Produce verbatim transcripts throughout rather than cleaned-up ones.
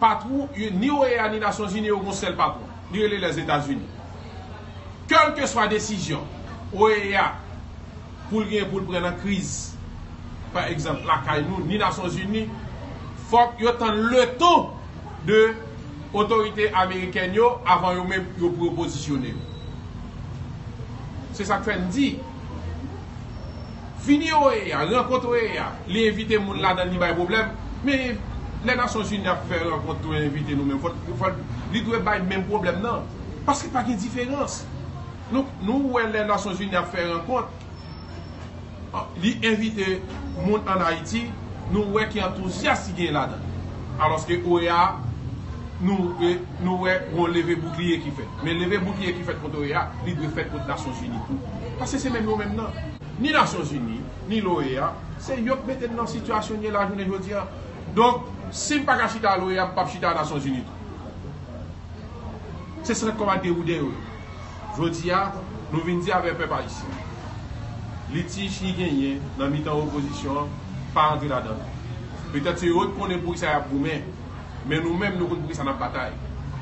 Patwon, yo, ni O E A ni Nasyonzini, yo gen yon sèl patwon. Li rele Lèzetazini. Kèlkeswa desizyon O E A pou l gen pou l pran nan kriz, pa egzanp, lakay nou, ni Nasyonzini, fòk yo tann letan de otorite amerikèn yo avan yo menm yo pou yo pozisyone yo. Se sa k fè n di, vini O E A, rankont O E A, li envite moun ladan l, li bay pwoblèm, men lè Nasyonzini ap fè rankont, tou envite nou menm, fò, fò, li dwe bay menm pwoblèm nan. Paske pa gen diferans. Nou, nou wè lè Nasyonzini ap fè rankont, li envite moun ann Ayiti, nou wè ki antouzyas ki gen ladan l. Alòske O E A, nou, e, nou wè yon leve boukliye ki fèt. Men leve boukliye ki fèt kont O E A, li dwe fèt kont Nasyonzini tou. Paske se menm yo menm nan. Ni Nasyonzini, ni l'O E A, se yo k mete n nan sitiyasyon n ye la jounen jodi a. Donk, si m pa ka chita l'O E A, m p ap chita Nasyonzini tou. Se sèt kòm a dewoudè yo. Jodi a, nou vin di avèk pèp ayisyen, litij ki genyen nan mitan opozisyon an, pa antre ladan l. Petèt se yo k konnen poukisa y ap goumen, men nou menm, nou konn poukisa n ap batay.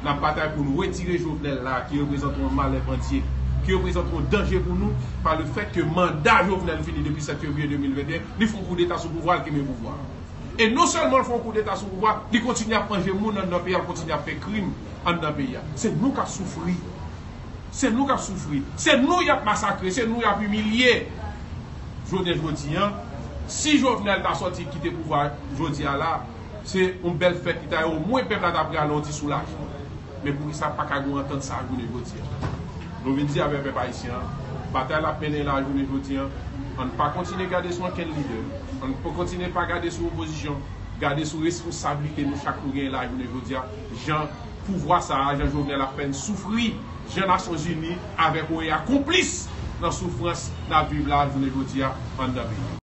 N ap batay pou n retire Jovenel la, ki reprezante yon malè pandye, ki reprezante yon danje pou nou, pa le fèt ke manda Jovenel fini depi sèt fevriye de mil venteyen, li fè yon koudeta sou pouvwa, l kenbe pouvwa. E non sèlman l fè yon koudeta sou pouvwa, li kontinye ap manje moun anndan peyi a, l kontinye ap fè krim anndan peyi a. Se nou k ap soufri. Se nou k ap soufri. Se nou y ap masakre, se nou y ap imilye. Jounen jodi an, si Jovenel ta sòti kite pouvwa jodi a la, se yon bèl fèt li ta ye, omwen pèp la ta prale yon ti soulajman. Men poukisa pa ka gen yon antant sa jounen jodi a? Nou vin di avèk pèp ayisyen an, batay l ap mennen la jounen jodi an, ann pa kontinye gade sou ankenn lidè, ann pa kontinye pa gade sou opozisyon, gade sou responsablite nou chak nou genyen la jounen jodi a, jan pouvwa sa a, jan Jovenel ap fè n soufri, jan Nasyonzini avèk O E A konplis nan soufrans n ap viv la jounen jodi a anndan peyi.